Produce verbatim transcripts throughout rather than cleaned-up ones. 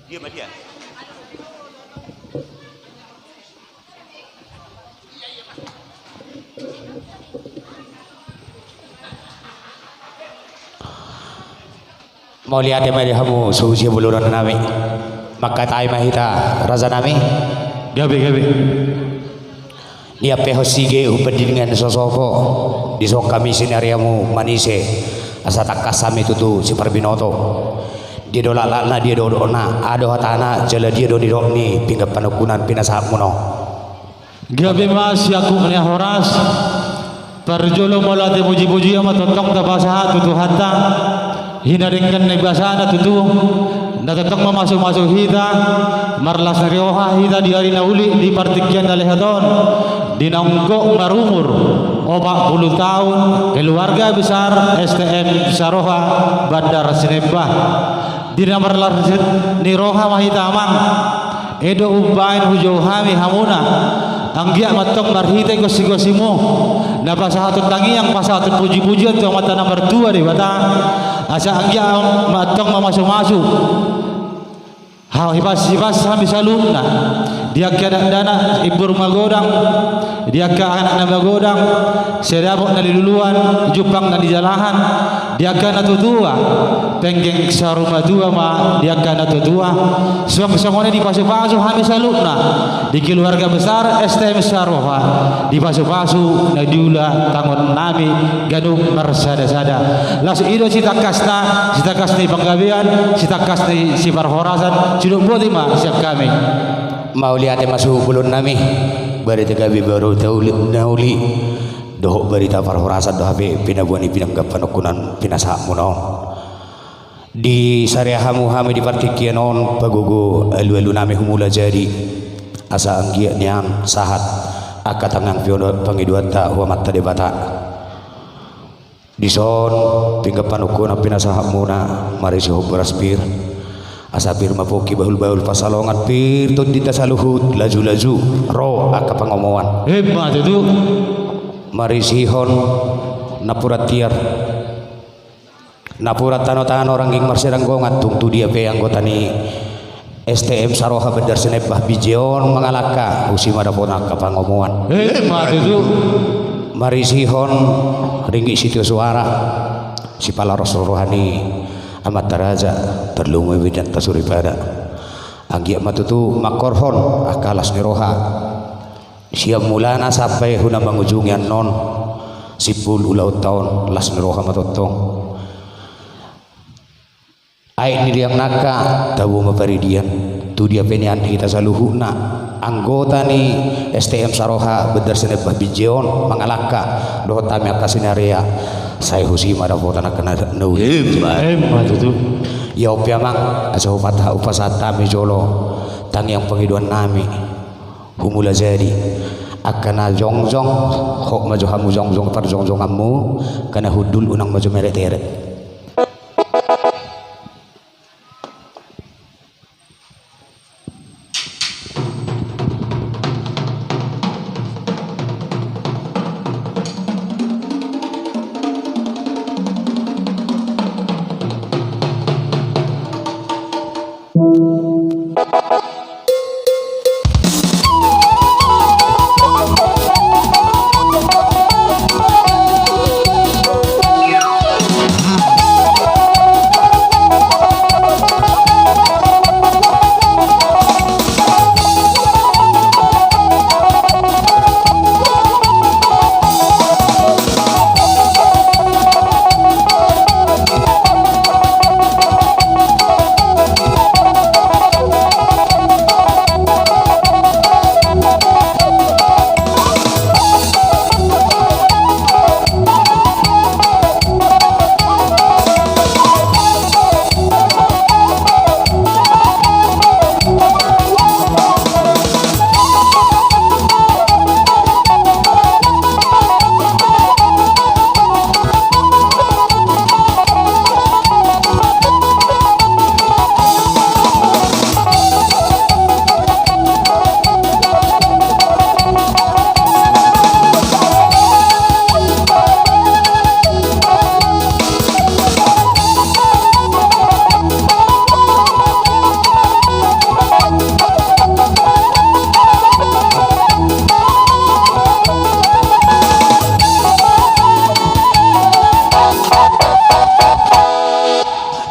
Dia ma dia. Mauliate ma di hamu suhut sihaholongan nami. Mangkatai ma hita, raja nami. Gabe, gabe. Niampehon sige umbahen dingin sosopo, dison hami sinariamu manise, asa tangkas hami tutu siparbinoto. Dia do laklakna, dia do odokna, aha do hatana, jala dia do nidok ni pinggan panungkunan pinasahatmuna on. Gabe ma siangkup ni horas. Parjolo mauliate mujimujian ma tongtong tapasahat tu Tuhanta. Hinadenggan ni basana tutu, na tongtong mamasumasu hita, marlas ni roha hita di ari na uli, di partingkian na lehet on, di naung gok marumur opat pulu taon, keluarga besar S T M Saroha Bandar Sinemba. Di na marlas ni roha ma hita amang. I do umbahen hujou hami hamuna, anggiat ma antong marhite gosigosinmu, na pasahathon tangiang, pasahathon pujipujian tu Amanta na martua Debata, asa anggiat ma antong mamasumasu, ha, hipas-hipas hami saluhutna, di angka dakdanak imbur magodang, di angka anak na magodang, sai dapot na niluluan, jumpang na nijalahan, di angka natuatua, penggeng saur matua ma di angka natuatua. Suang songon i dipasupasu hami saluhutna di keluarga besar S T M Saroha, dipasupasu na niula tangan nami ganup marsadasada. Laos i do sitangkasna, sitangkas ni panggabean, sitangkas ni siparhorasan, sidok boti ma sian hami. Mauliate ma suhut bolon nami, barita gabe, barita uli, na uli. Dohot barita parhorasan do hape pinaboa ni pinggan panungkunan pinasahatmuna on. Disarea hamu hami di partingkian on pagogo alualu nami humula jadi, asa anggiat nian sahat angka tangiang pangidoanta tu Amanta Debata. Dison pinggan panungkunan pinasahatmuna marisihon boras pir. Asa pir ma pongki, bahulbahul pansalongan, pir tondinta saluhut, lajulaju ro angka pangomoan. Emma tutu. Marisihon napuran tiar, napuran tanotano, rangging marsidanggongan, tung tu dia pe anggota ni S T M Saroha Bandar Sinemba Binjai on mangalangka, husi ma dapotan angka pangomoan. Emma tutu. Marisihon ringgit sitio suara, sipala ros roha ni amanta raja, tarlumobi amanta soripada. Anggiat ma tutu mangkorhon angka las ni roha sian mulana sampe hu na mangujungi annon, simpul ulaonta on, las ni roha ma tongtong. Aek ni riang nangka, tabo ma paridian. Tu dia pe nian hita saluhutna anggota ni S T M Saroha Bandar Sinemba Binjai on mangalangka, dohot hami angka sinarea, sai husi ma dapotan angka na uli. Emma. Emma tutu. Ia on pe amang, asa hupasahat, hupasahat hami jolo tangiang pangidoan nami humula jadi. Angka na jongjong, hot ma jo hamu jongjong parjongjonganmu, angka na hundul unang ma jo mereteret.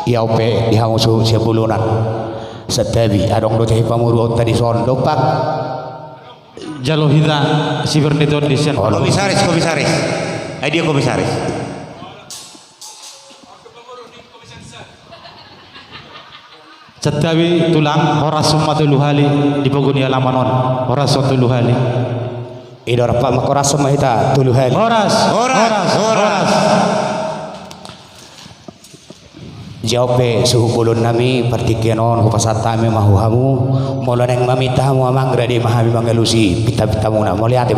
Ia ope di hamu suhut sian bolon an. Santabi, adong do tahe pamoruonta dison, dompak. Jalo hita si Bernito di sian. Olo. Komisaris, komisaris. Ai dia komisaris? Santabi tulang, horas ma tolu hali di pogu ni alaman on. Horas ma tolu hali. Ido rap ma, horas ma hita tolu hali. Horas, horas, horas, horas, horas. Jalo pe suhut bolon nami, partingkian on hupasahat hami ma tu hamu. Molo naeng maminta hamu amang, rade ma hami mangalusi pinta-pintamuna. Mauliate ma.